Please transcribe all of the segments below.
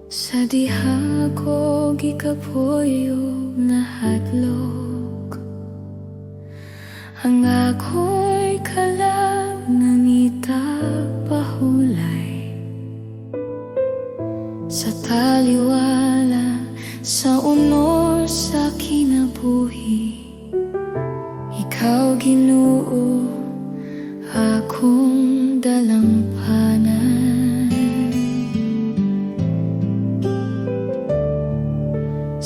Sa diha ko gikapoy ug nahadlok, ang ako'y kalag nangita pahulay. Sa taliwala, sa honor sa kinabuhi, ikaw, Ginoo, akong dalampanan.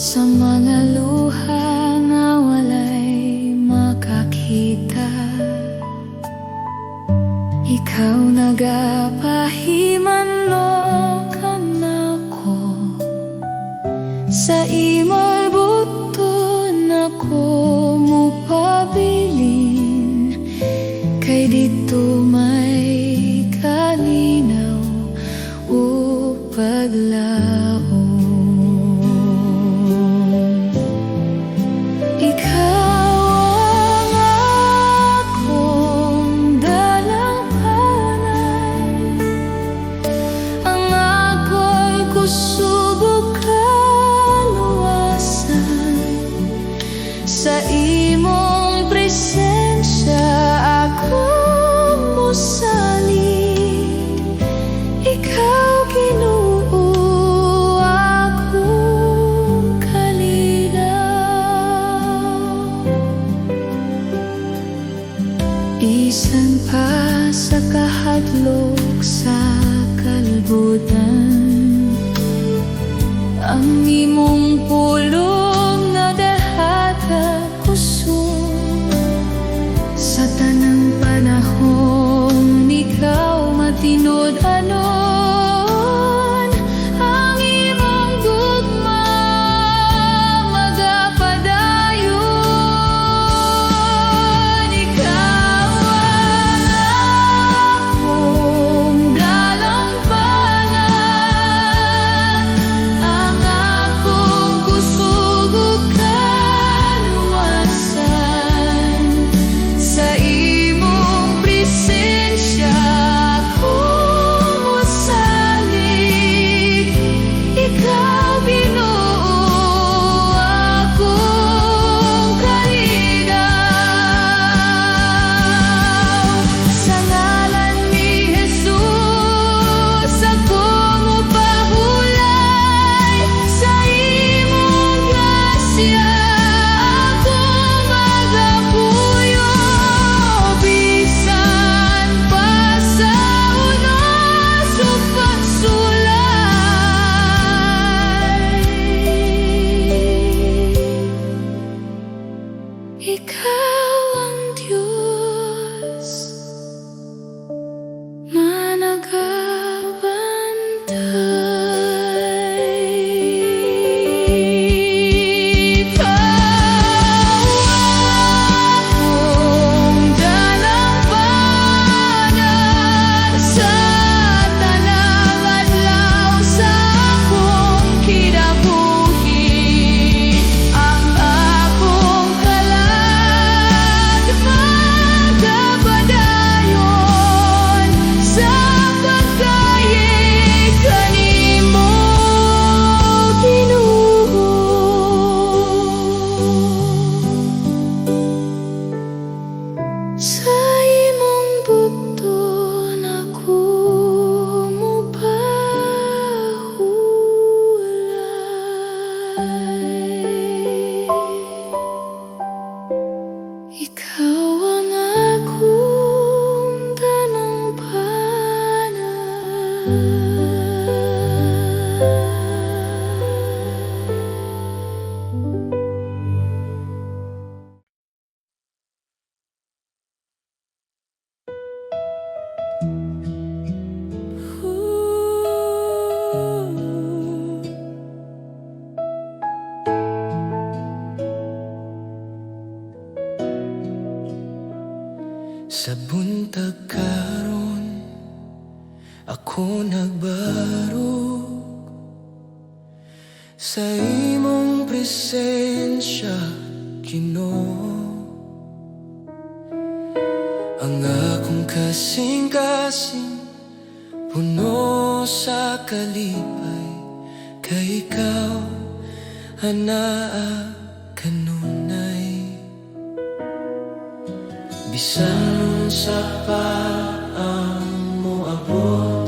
Sa mga luha nga walay makakita, ikaw nagapahimanlok kanako. Sa imong buoton ako mupabilin, kay didto may kalinaw ug paglaom. Ikaw ang akong dalampanan, ang ako'y kusog ug kaluwasan. Sa imong presensya ako mosalig. Ikaw, Ginoo, akong kalinaw. Bisan pa sa kahadlok sa kalibutan, ang imong pulong nagahatag kusog. Sa tanang panahon, ikaw matinud-anon. Ang imong gugma magapadayon. Ikaw ang akong dalampanan, ang akong kusog ug kaluwasan. Sa imong presensya ako mosalig. Ikaw, Ginoo, akong kalinaw. Sa ngalan ni Jesus ako mopahulay. Sa imong grasya ako magapuyo. Bisan pa sa unos ug pagsulay, ikaw ang Diyos nga nagabantay. Ikaw akong dalampanan sa tanang adlaw sa akong kinabuhi. Ang akong kalag magapadayon sa pagkayi kanimo, Ginoo. Sa imong buoton ako mopahulay. Ikaw ang akong dalampanan. Sa buntag karon ako nagbarog sa imong presensya, Ginoo. Ang akong kasing-kasing puno sa kalipay. Kay ikaw anaa kanunay. Bisan unsa pa ang moabot,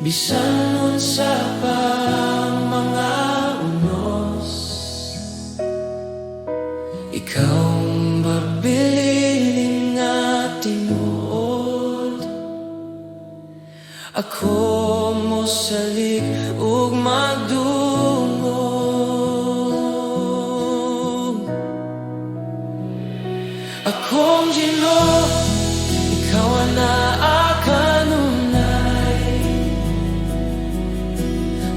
bisan unsa pa ang mga unos, ikaw ang mabilin nga tinuod. Ako mosalig ug magdungog. Akong Ginoo, ikaw anaa kanunay.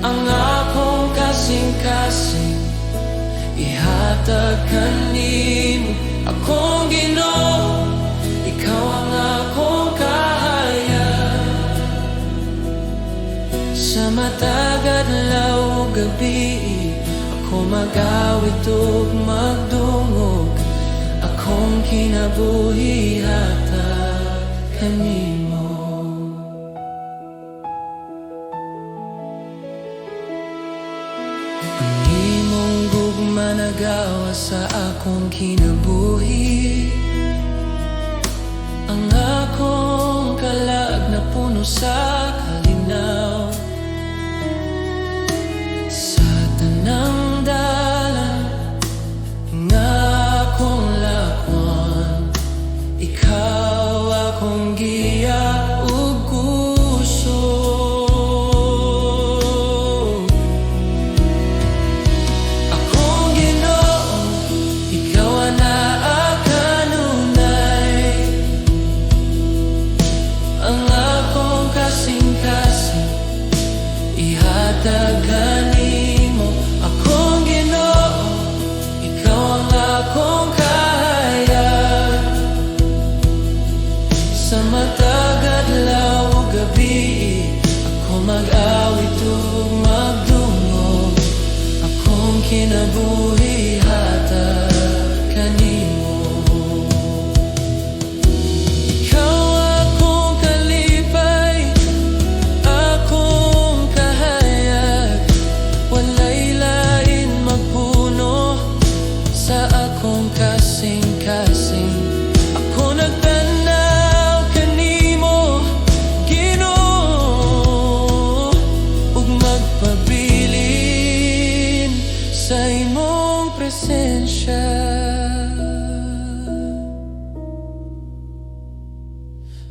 Ang akong kasing-kasing ihatag kanimo. Akong Ginoo, ikaw ang akong kahayag. Sa matag adlaw ug gabi, ako mag-awit ug magdungog. Akong kinabuhi hatag kanimo. Ang imong gugma nagawas sa akong kinabuhi. Ang akong kalag napuno sa kalinaw. Sa tanang dalan nga akong lakwan, ikaw akong giya ug kusog. Akong Ginoo, ikaw anaa kanunay. Ang akong kasing-kasing ihatag kanimo. Akong Ginoo, ikaw ang akong kahayag. Sa matag adlaw ug gabi, ako mag-awit ug magdungog. Akong kinabuhi hatag kanimo. Ikaw akong kalipay, akong kahayag. Walay lain magpuno sa akong kasing-kasing. Ako nagtanaw kanimo, Ginoo, ug magpabilin sa imong presensya.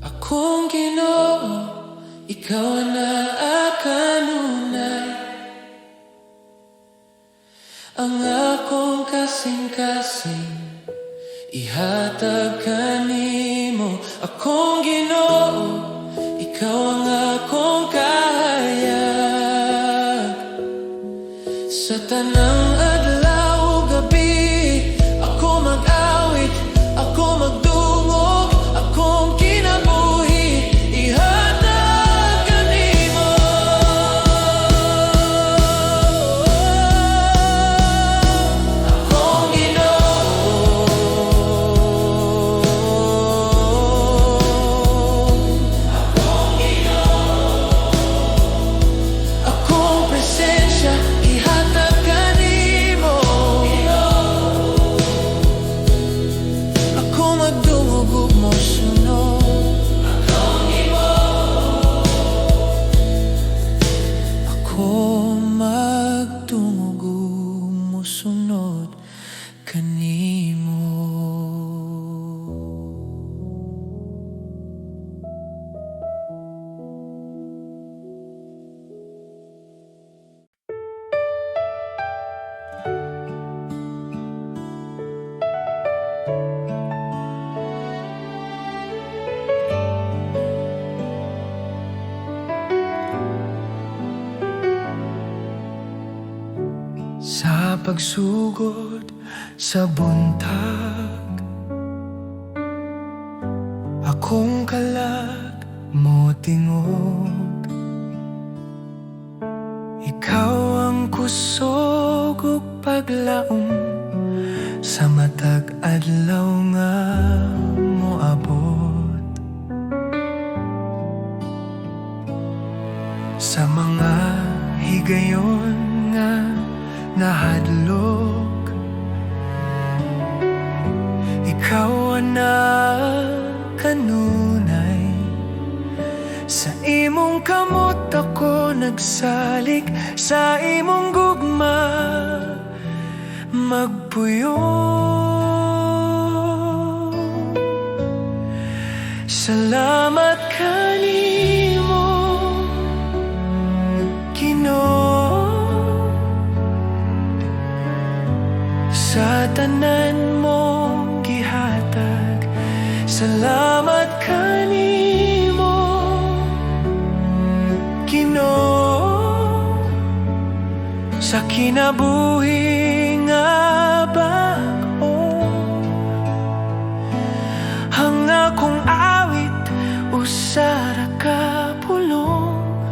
Akong Ginoo, ikaw anaa kanunay. Ang akong kasing-kasing ihatag kanimo. Akong Ginoo, ikaw ang akong kahayag. Sa tanang adlaw ug gabi, ako mag-awit, ako magdungog. Akong kinabuhi ihatag kanimo. Akong Ginoo, akong presensya ihatag kanimo. Ako magdungog ug mosunod. Ako magdungog ug mosunod kanimo. Sa pagsugod sa buntag, akong kalag motingog. Ikaw ang kusog ug paglaom sa matag adlaw nga moabot. Sa mga higayon nga nahadlok, ikaw na kanunay. Sa imong kamot ako nagsalig, sa imong gugma magpuyong. Salamat kanimo, Ginoo, sa tanan mong gihatag. Salamat kanimo, Ginoo, sa kinabuhi nga bag-o. Ang akong awit usa ra ka pulong: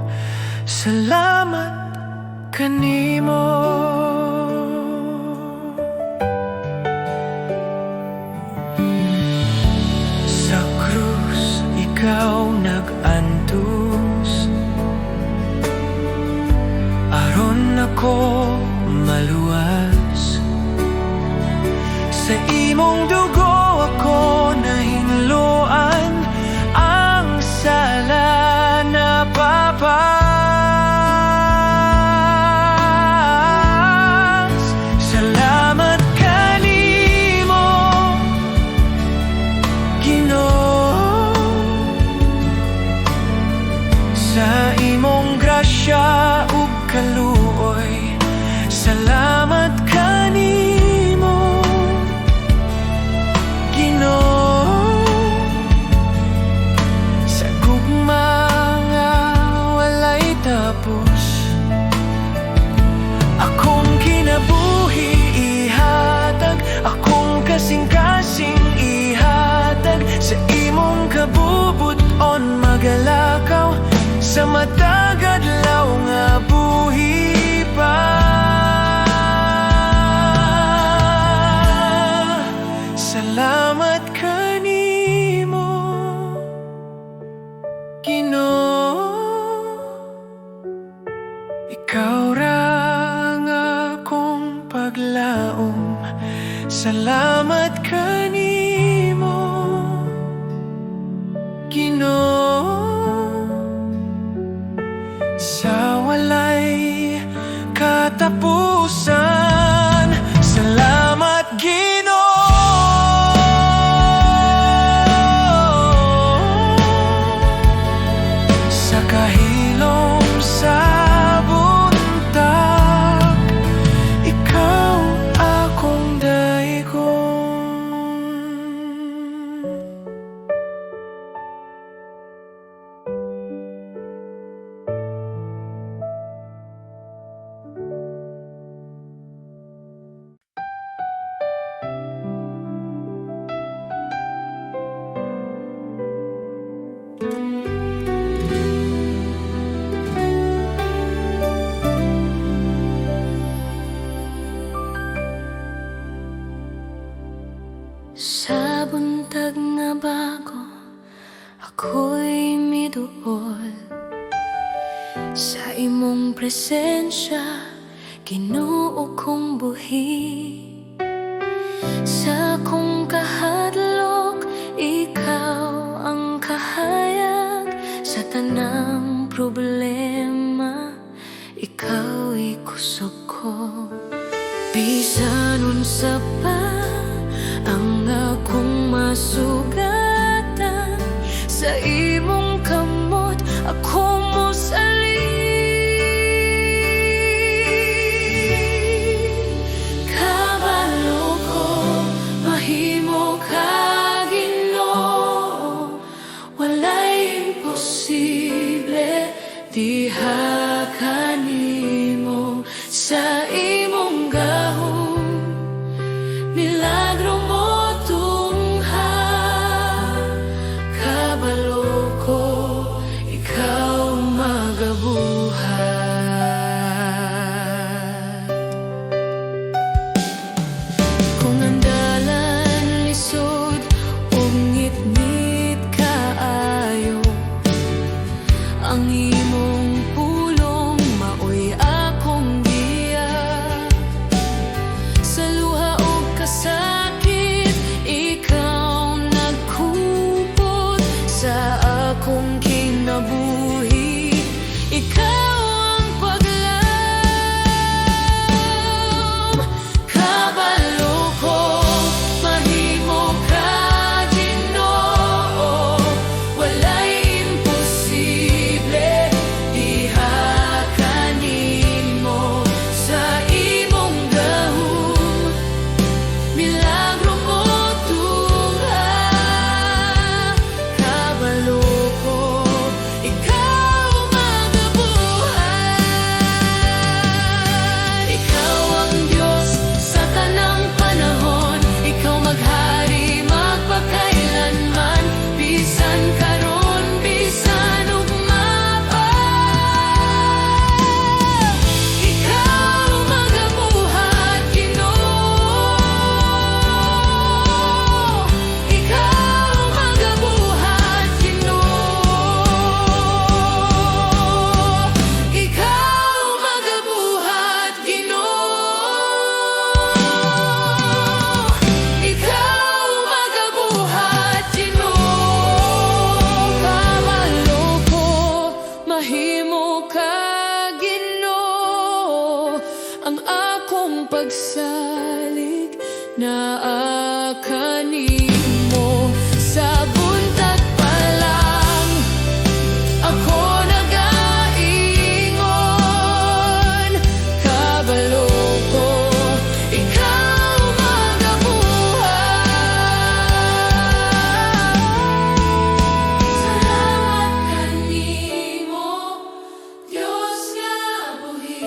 salamat kanimo. Sa krus ikaw nag-antos aron ako maluwas. Sa imong dugo ako nahinloan, ang sala napapas. Salamat kanimo, Ginoo, sa imong grasya ug kaluoy. Salamat kanimo, Ginoo, sa gugma nga walay tapos. Akong kinabuhi ihatag, akong kasing-kasing ihatag. Sa imong kabubut-on magalakaw, sa matag adlaw nga buhi pa. Salamat kanimo, Ginoo. Ikaw ra ang akong paglaom. Salamat kanimo, Ginoo, sa walay katapusan. Salamat, Ginoo, sa kahilom sa buntag, ikaw akong daigon. Sa buntag nga bago, ako'y miduol sa imong presensya, Ginoo kong buhi. Sa akong kahadlok, ikaw ang kahayag. Sa tanang problema, ikaw'y kusog ko. Bisan unsa pa ang akong masugatan, sa imong kamot ako mosalig. Kabalo ko, mahimo ka, Ginoo. Walay imposible diha kanimo. Sa imong gahom, milagro mo tungha. Kabalo ko, ikaw magabuhat. Kung ang dalan lisod ug ngitngit kaayo, ang imong Nahimo ka, Ginoo, ang akong pagsalig naa kanimo. Sa buntag pa lang ako nagaingon, kabalo ko, ikaw magabuhat. Salamat kanimo, Dios nga buhi.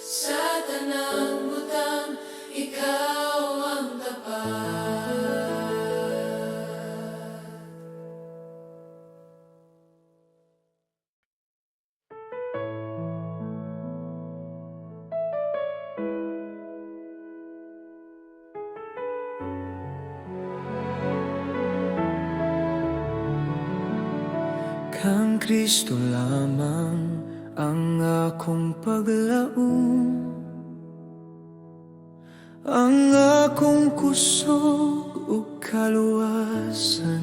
Sa tanang butang, ikaw ang tapat. Kang Kristo lamang ang akong paglaom, ang akong kusog ug kaluwasan,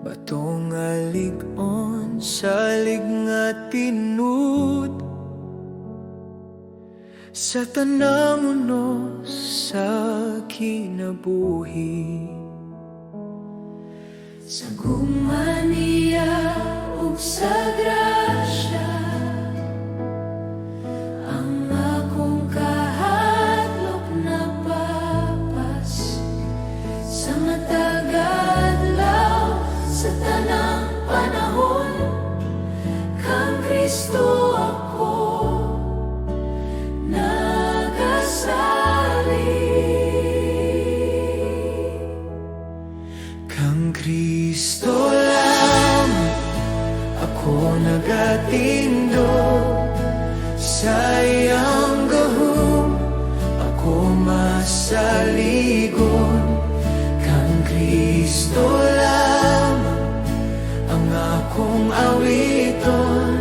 batong alig-on, salig nga tinud sa tanang unos sa kinabuhi. Sa gugma niya ug sa grasya, ang akong kahadlok napapas. Sa matag adlaw, sa tanang panahon, kang Kristo ako nagasalig. Kang Kristo lamang ako nagatindog, sa iyang gahom ako masaligon. Kang Kristo lamang ang akong awiton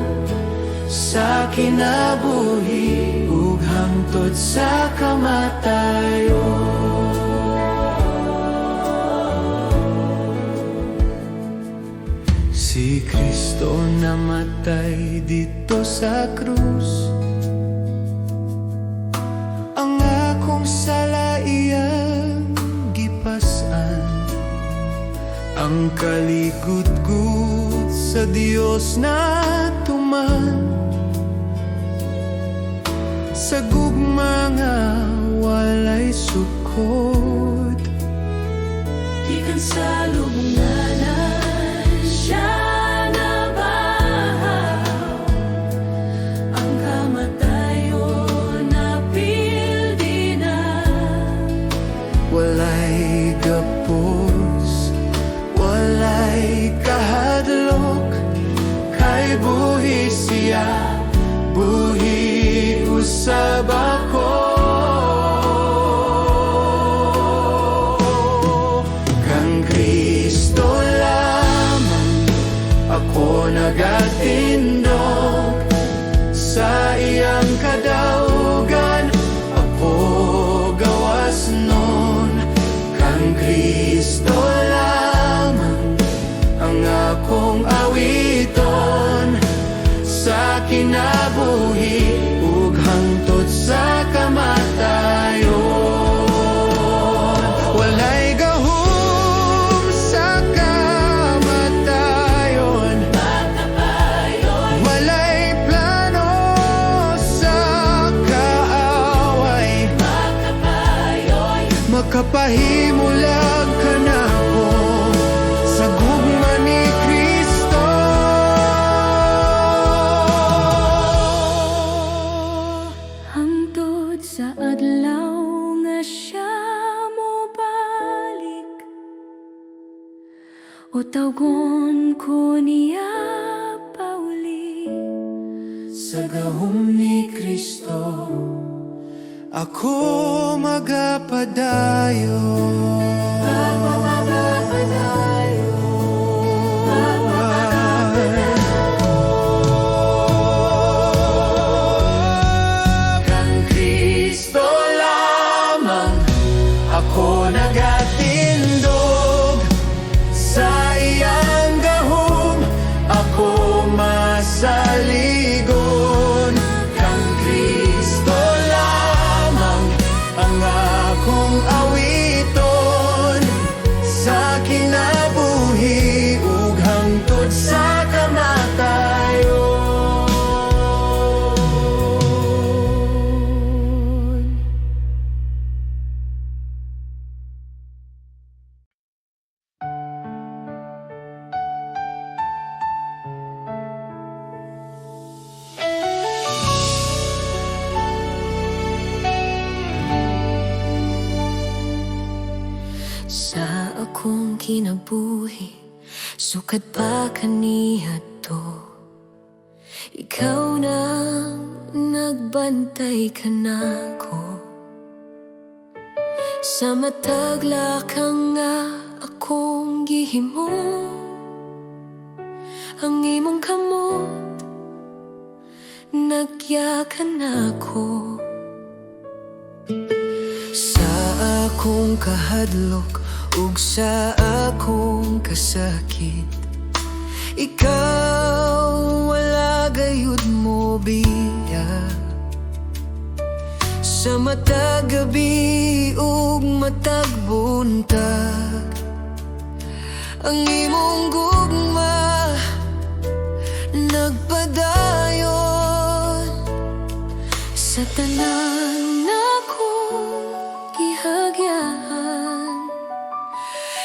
sa kinabuhi ug hangtod sa kamatayon. Si Kristo namatay didto sa krus, ang akong sala iyang gipas-an. Ang kaligutgut sa Dios natuman, sa gugma nga walay sukod. Gikan sa lubnganan siya nabahaw, ang kamatayon napildi na. Walay gapos, walay kahadlok, kay buhi siya, buhi usab ako. Kang Kristo lamang ako nagatindog, sa iyang kadaugan ako gawas nun. Kang Kristo lamang ang akong awiton sa kinabuhi ug hangtod sa kamatayon. Walay gahom sa kamatayon, walay plano sa kaaway, makapahimulag kanako sa gugma ni Kristo. Hangtod sa adlaw nga siya mobalik, o tawgon ko niya pauli. Sa gahom ni Kristo ako magapadayon. Kang Kristo lamang ako nagatindog, sa iyang gahom ako Kinabuhi sukad pa kaniadto, ikaw nang nagbantay kanako sa matag lakang nga akong gihimo. Ang imong kamot nagya kanako. Sa akong kahadlok ug sa akong kasakit, ikaw wala gayud mo biya. Sa matag gabi ug matag buntag, ang imong gugma nagpadayon. Sa tanan akong gihagyan,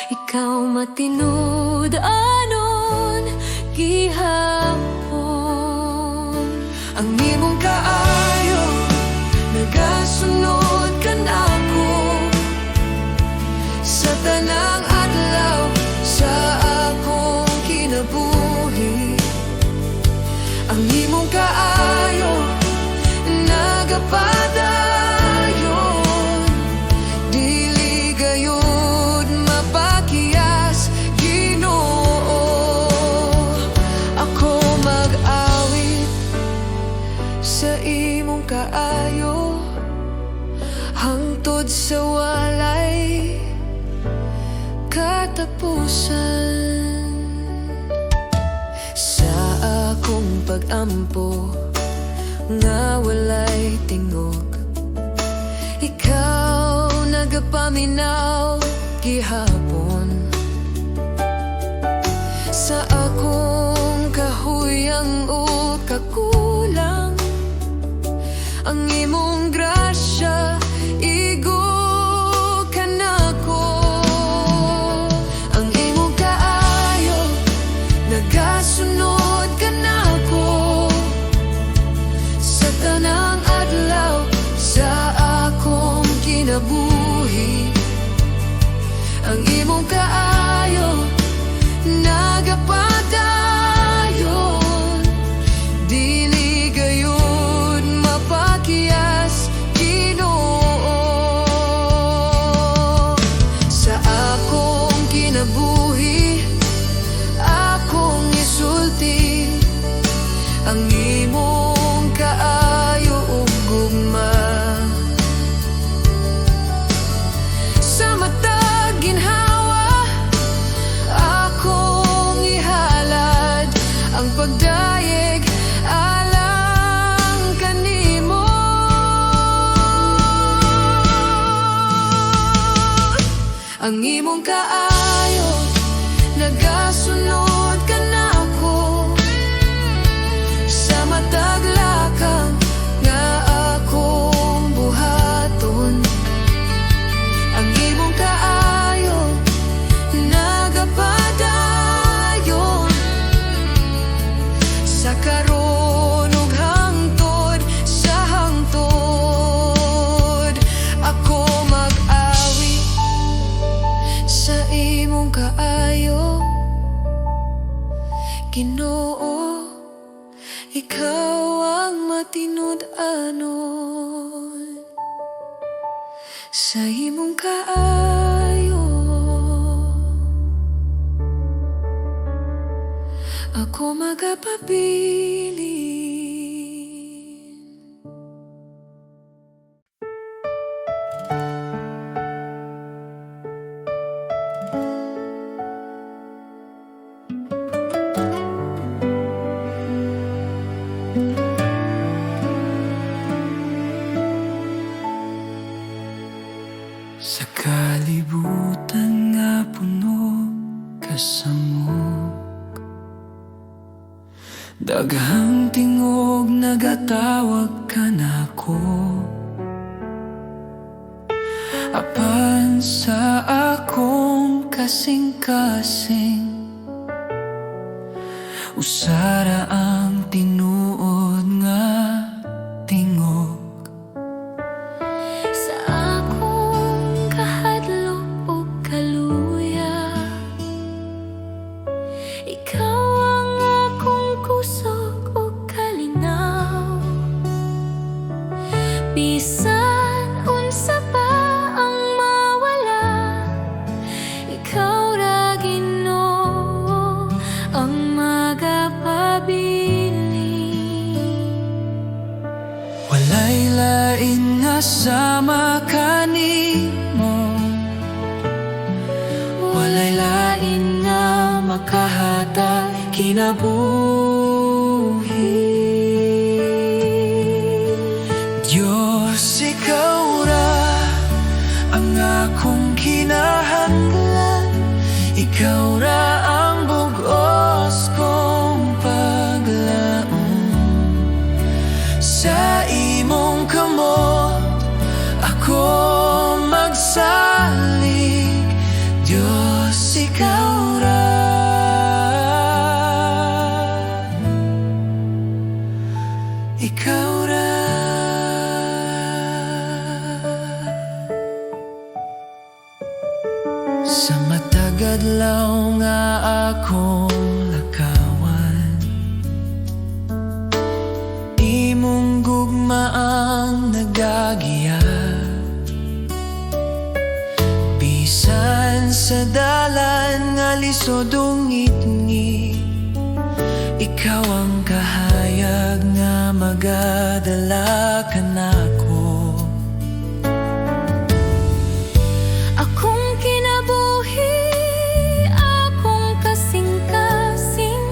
ikaw matinud-anon gihapon. Ang imong kaayo nagasunod kanako sa tanang adlaw sa akong kinabuhi. Ang imong kaayo nagapadayon. Dili gayud mapakiyas, Ginoo. Ako mag-awit sa imong kaayo hangtod sa walay katapusan. Sa akong pag-ampo nga walay tingog, ikaw nagapaminaw gihapon. Sa akong kahuyang o kakulang, ang imong grasya igo kanako. Ang imong kaayo nagasunod kanako sa tanang adlaw sa akong kinabuhi. Ang imong kaayo nagapadayon. Dili gayud mapakiyas, Ginoo. Sa akong kinabuhi, akong isulti ang imong kaayo ug gugma. Sa matag ginhawa, akong ihalad ang pagdayeg alang kanimo. Ang imong kaayo nagasunod kanako sa matag lakang nga akong buhaton. Ang imong kaayo nagapadayon sa karon ug hangtod sa hangtod. Ako mag-awit sa imong kaayo, Ginoo. Ikaw ang matinud-anon. Sa imong kaayo ako magapabilin. Sa kalibutan nga puno kasamok, daghang tingog nagatawag kanako. Apan sa akong kasing-kasing, usa ra ang tinuod nga tingog. Sa akong kahadlok o kaluya, Bisan unsa pa ang mawala, ikaw ra, Ginoo, ang magapabilin. Walay lain nga sama kanimo, walay lain nga makahatag kinabuhi. Diyos, ikaw ra ang akong kinahanglan. Ikaw ra ang bug-os kong paglaom. Sa imong kamot ako magsalig. Diyos, ikaw ra. Ikaw ra. Sa matag adlaw nga akong lakawan, imong gugma ang nagagiya. Bisan sa dalan nga lisod ug ngitngit, ikaw ang kahayag nga magadala kanako. Akong kinabuhi, akong kasing-kasing,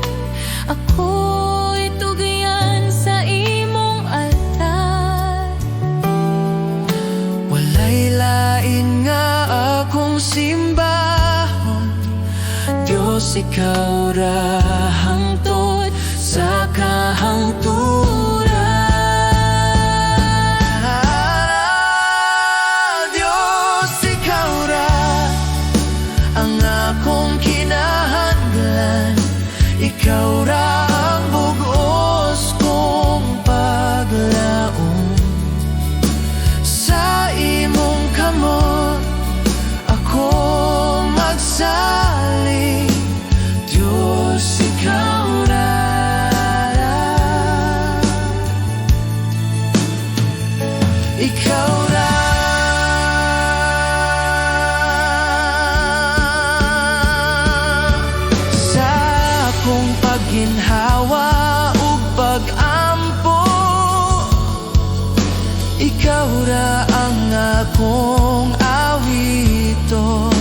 ako'y tugyan sa imong altar. Walay lain nga akong simbahon. Diyos, ikaw ra hangtod sa kahangturan. Diyos, ikaw ra ang akong kinahanglan. Ikaw ra ang bug-os kong paglaom. Sa imong kamot ako magsalig. Diyos, ikaw ra. Ikaw ra. Sa akong pagginhawa ug pag-ampo, ikaw ra ang akong awiton.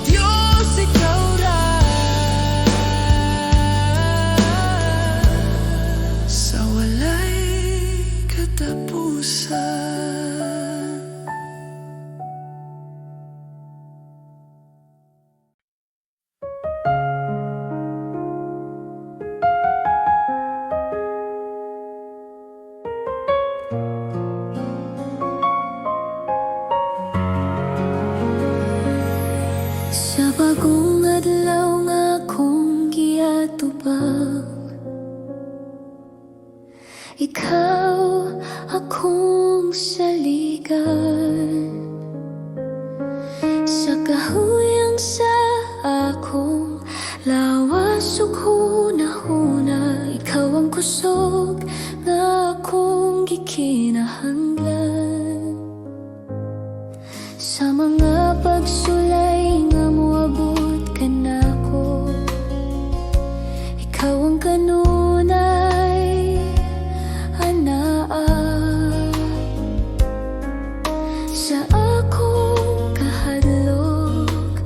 Diyos, ikaw ra. Sa walay katapusan. Sa bagong adlaw nga akong giatubang, ikaw akong saligan. Sa kahuyang sa akong lawas ug hunahuna, ikaw ang kusog nga akong gikinahanglan. Sa mga pagsulay nga moabot kanako, ikaw ang kanunay anaa. Sa akong kahadlok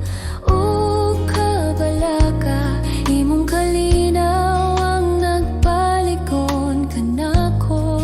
ug kabalaka, imong kalinaw ang nagpalig-on kanako.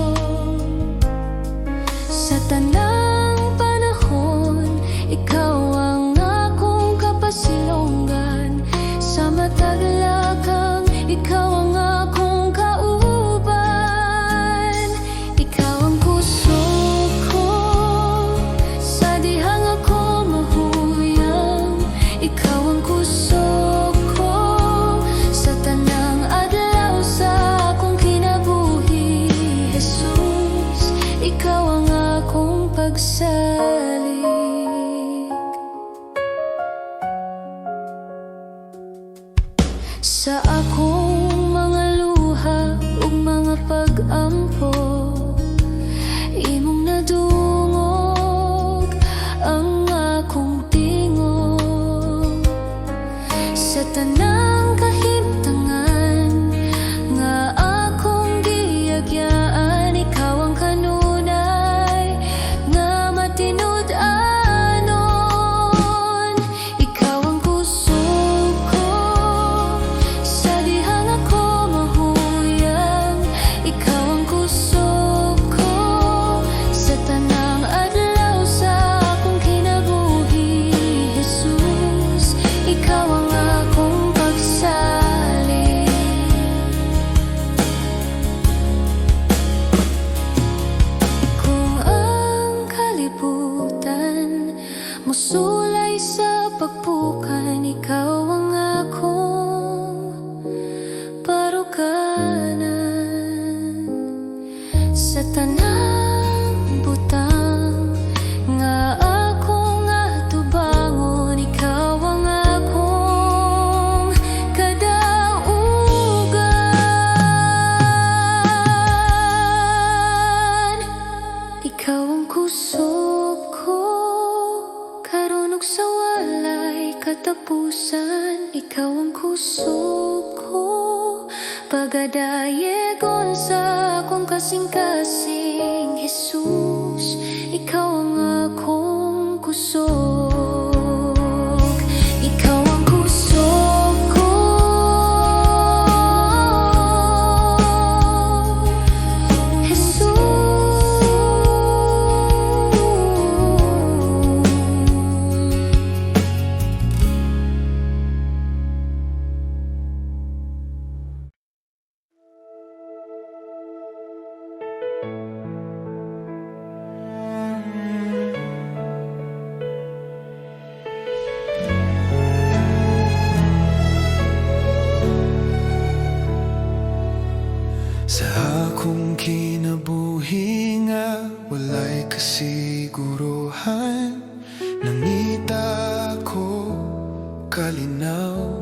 Palayegon sa akong kasing-kasing. Jesus, ikaw ang akong kusog. Ikaw ang kusog ko, Jesus. Sa akong kinabuhi nga walay kasiguruhan, nangita ko kalinaw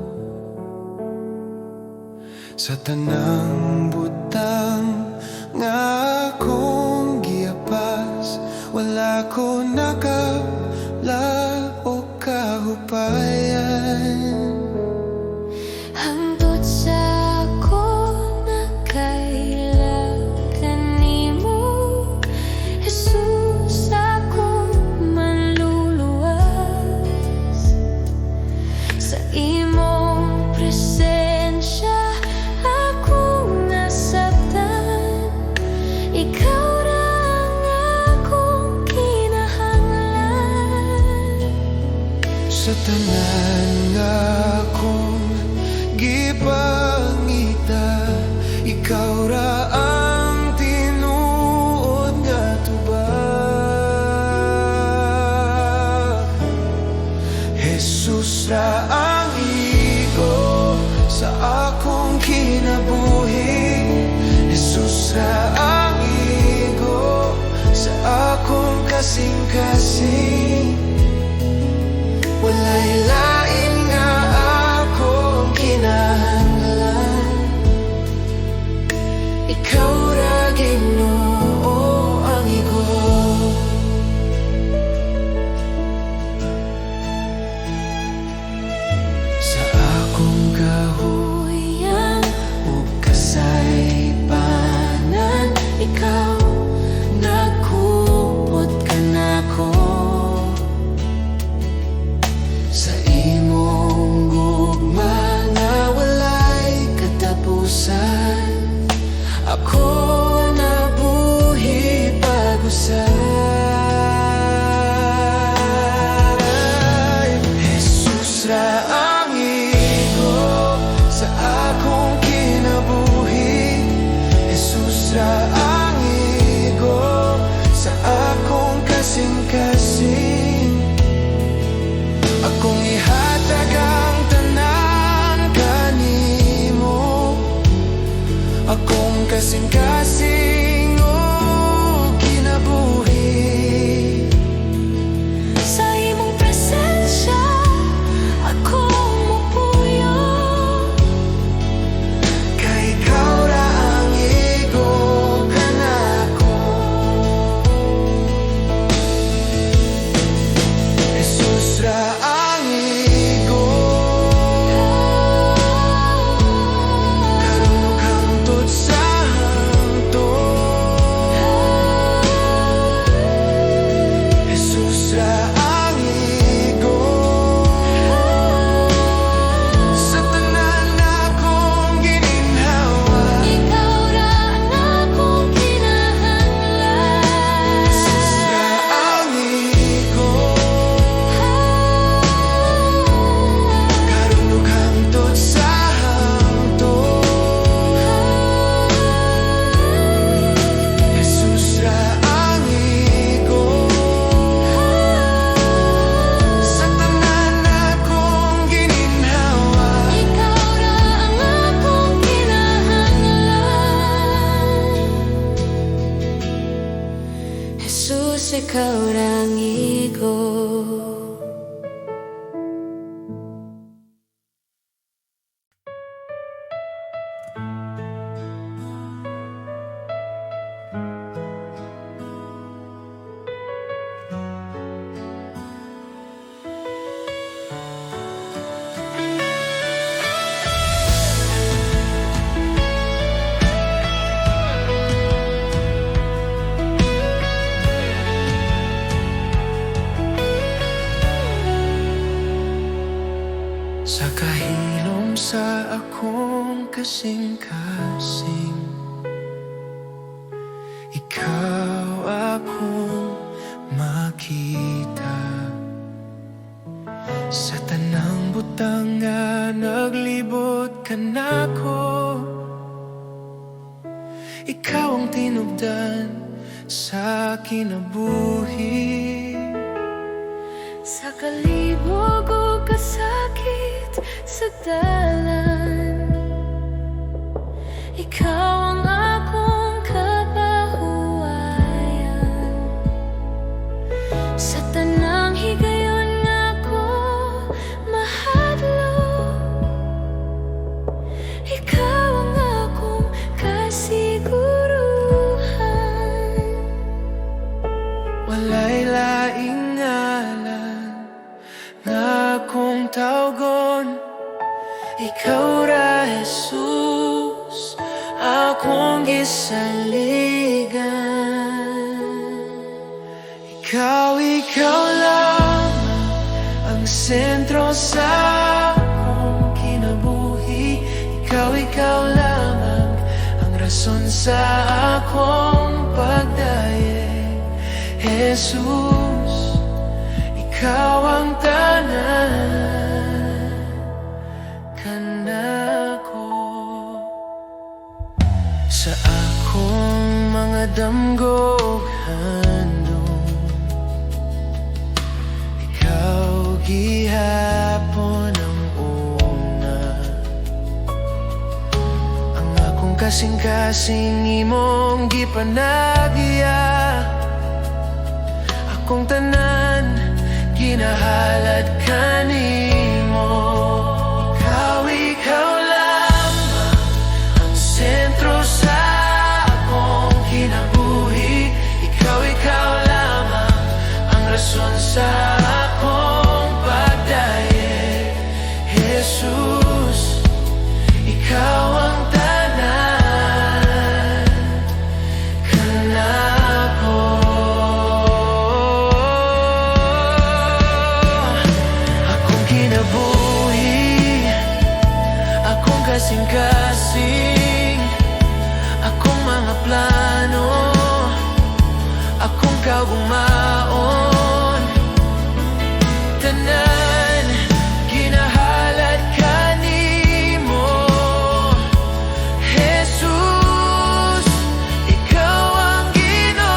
sa tanang butang nga akong giapas. Wala ko nakabla o kahupayan. Hangtod sa ako nakaila kanimo, Jesus, akong manluluwas. Sa imong presensya akong nasabtan. Ikaw ra ang akong kinahanglan. Sa tanan nga akong gipangita, ikaw ra ang tinuod nga tubag. Jesus ra ang igo sa akong kinabuhi. Jesus ra ang igo sa akong kasing-kasing. Walay lain nga akong kinahanglan. Ikaw ra, Ginoo, ang igo. Sa akong Huyang ug kasaypanan, ikaw nagkumot kanako. Sa imong gugma nga walay katapusan, ako nabuhi pag-usay. Jesus ra ang igo sa akong kinabuhi. Jesus ra ang igo sa akong kasing-kasing. Akong ihatag ang tanan kanimo, akong kasing-kasing ug kinabuhi. Sa imong presensya ako mopuyo. Kay ikaw ra ang igo kanako. Jesus ra ang igo, karon ug hangtod sa hangtod. Jesus ra ang igo sa tanan akong gininhawa. Ikaw ra ang akong kinahanglan. Jesus ra ang igo, karon ug hangtod sa hangtod. Jesus ra ang igo sa tanan akong gininhawa. Ikaw ra ang akong kinahanglan. Jesus, ikaw ra ang igo. kasing-kasing. Ikaw akong makita sa tanang butang nga naglibot kanako. Ikaw ang tinubdan sa kinabuhi. Sa kalibog o kasakit sa dalan, ikaw ang akong kapahuwayan. Sa tanang higayon nga ako mahadlok, ikaw ang akong kasiguruhan. Walay laing ngalan nga akong tawgon. Ikaw ra, Jesus, akong gisaligan. Ikaw, ikaw lamang ang sentro sa akong kinabuhi. Ikaw, ikaw lamang ang rason sa akong pagdayeg. Jesus, ikaw ang tanan kanako. Sa akong mga damgo ug handom, ikaw gihapon ang una. Ang akong kasing-kasing imong gipanagya. Akong tanan ginahalad kanimo. Ikaw, ikaw lamang ang sentro sa akong kinabuhi. Ikaw, ikaw lamang ang rason sa akong pagdayeg. Jesus, ikaw ang tanan kanako. Akong kinabuhi, akong kasing-kasing, akong mga plano, akong kaugmaon, tanan ginahalad kanimo. Jesus, ikaw ang Ginoo.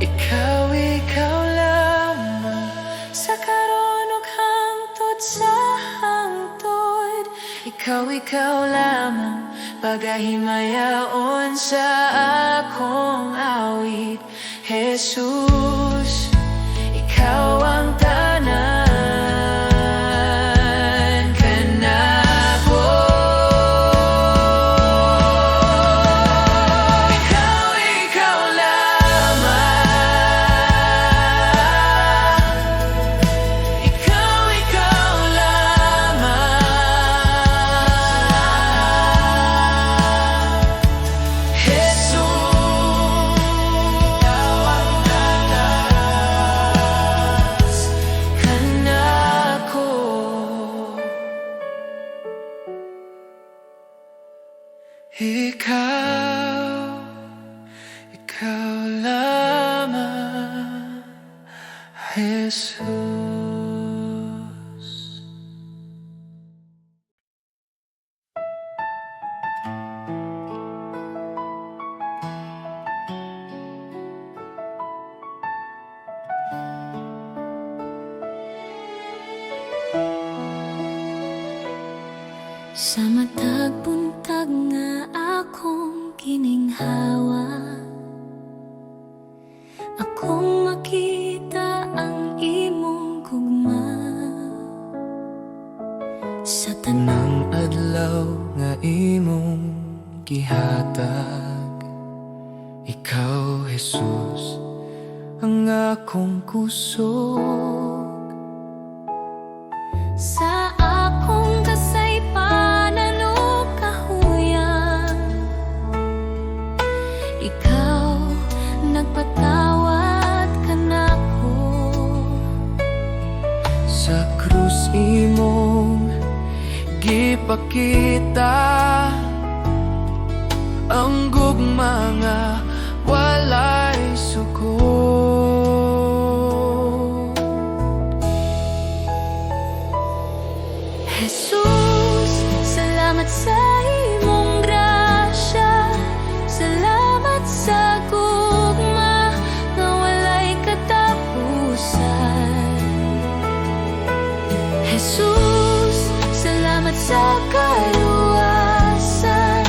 Ikaw, ikaw lamang. Sa karon ug hangtod sa hangtod. Ikaw, ikaw lamang pagahimayaon sa akong awit. Jesus, ikaw ang tanan kanako. Ikaw, ikaw lamang. Ikaw, ikaw lamang. Jesus, ikaw ang tanan kanako. Ikaw, ikaw lamang, Jesus. Sa matag buntag nga akong gininhawa, akong makita ang imong gugma sa tanang Tanang adlaw nga imong gihatag, ikaw, Jesus, ang akong kusog. Sa akong kasaypanan ug kahuyang, ikaw nagpatawad kanako. Sa krus. Gipakita ang gugma nga walay sukod. Jesus, salamat sa imong grasya. Salamat sa gugma nga walay katapusan. Jesus, salamat sa kaluwasan.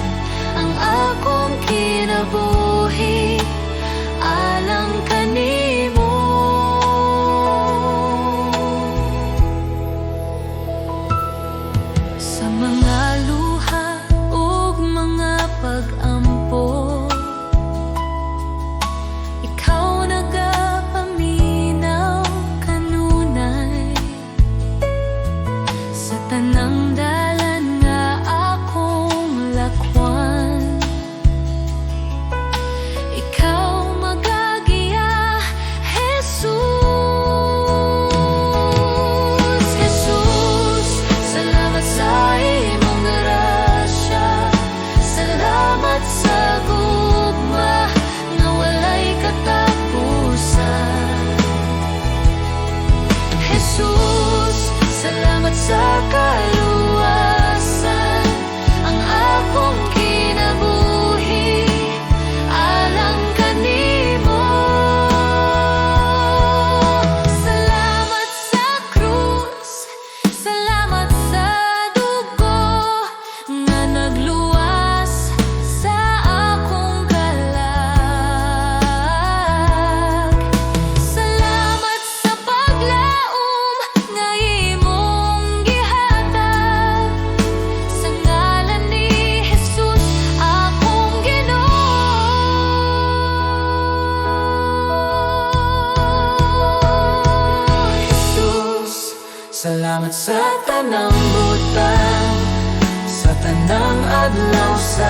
Ang akong kinabuhi alang kanimo. Sa mga luha ug mga pag-ampo, ikaw nagapaminaw kanunay. Sa tanang dalan nga akong lakwan, ikaw magagiya, Jesus. Jesus, salamat sa imong grasya. Salamat sa gugma nga walay katapusan. Jesus, salamat sa kaluwasan. Ang akong kinabuhi alang kanimo. Salamat sa krus, salamat sa dugo nga nagluwas sa akong kalag. Salamat sa paglaom nga imong gihatag. Sa ngalan ni Jesus, akong Ginoo. Jesus, salamat sa tanang butang, sa tanang adlaw sa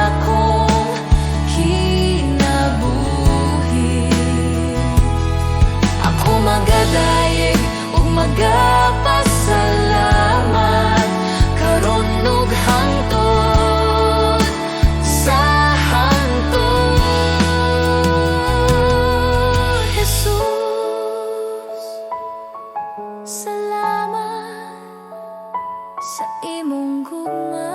akong kinabuhi. Ako magadayeg ug magapasalamat karon ug hangtod sa hangtod. Jesus, salamat sa imong gugma.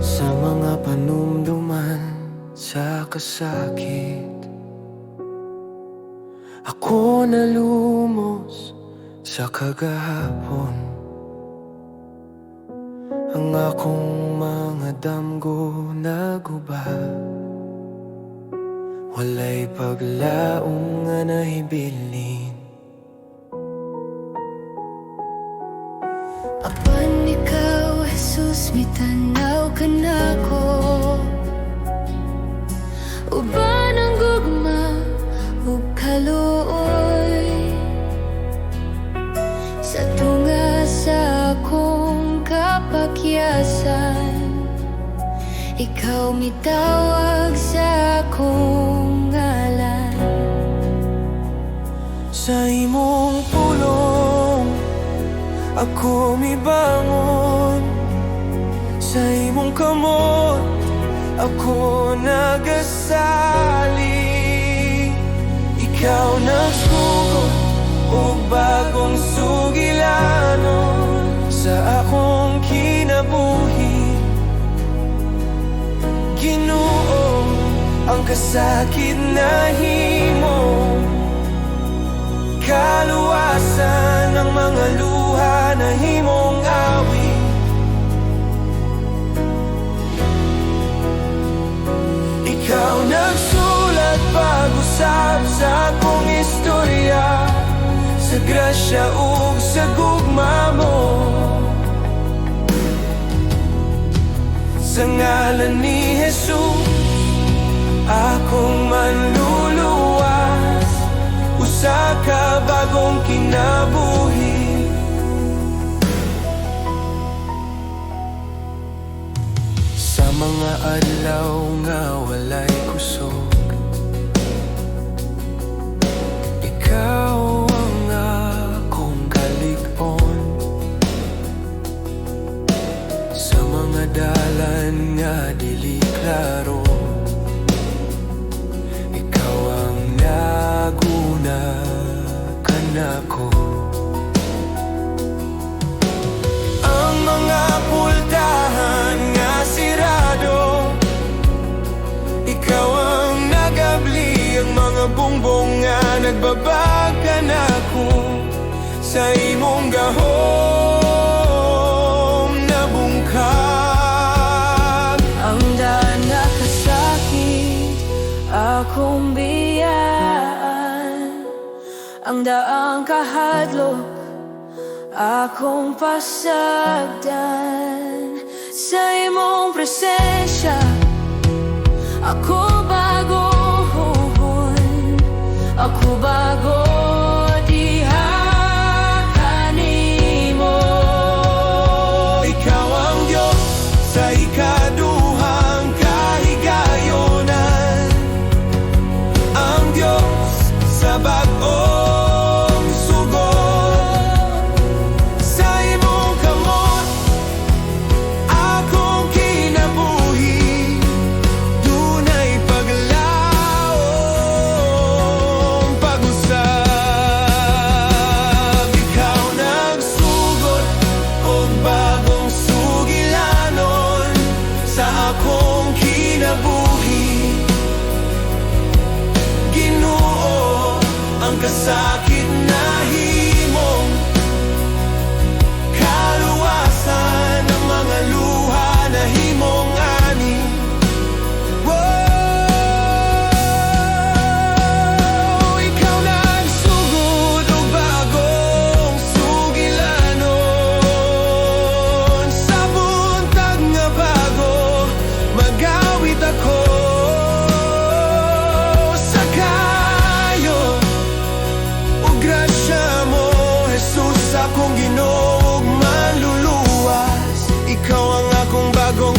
Sa mga panumduman sa kasakit, ako nalumos sa kagahapon. Ang akong mga damgo naguba, walay paglaom nga nahibilin. Apan ikaw, Jesus, mitanaw ka nako. Uban ang gugma ug kaluoy sa tunga sa akong kapakyasan, ikaw mitawag sa akong ngalan. Sa imong pulong ako mibangon. Sa imong kamot ako nagasalig. Ikaw nagsugot og bagong sugilanon sa akong kinabuhi. Ginoo, ang kasakit nahimo kaluwasan, ang mga luha nahimong awit. Ikaw nagsulat pag-usab sa akong istorya. grasya ug sa gugma mo. Sa ngalan ni Jesus, akong Manluluwas, usa ka bagong kinabuhi. Sa mga adlaw nga walay kusog, ikaw ang akong kalig-on. Sa mga dalan nga dili klaro, ikaw ang naguna kanako. Ang mga pultahan nga sirado, ikaw ang nagabli. Ang mga bungbong nga nagbabag kanako, sa imong gahom nabungkag. Ang daan nga kasakit, akong biyaan. Ang daang kahadlok, akong pasagdan. Sa imong presensya, ako bagohon. Ako bago diha kanimo. Ikaw ang Diyos sa ikaduhang kahigayonan, ang Diyos sa bag-ong sugod. Sa imong kamot, akong kinabuhi, dunay paglaom, pag-usab. Ikaw nagsugod og bagong sugilanon sa akong kinabuhi. Ginoo, ang kasakit nahimong kaluwasan, ang mga luha nahimong ani. Whoa, ikaw nagsugod og bagong sugilanon. Sa buntag nga bago, magawit ako sa kaayo ug grasya mo, Jesus, akong Ginoo ug Manluluwas. Ikaw ang akong bagong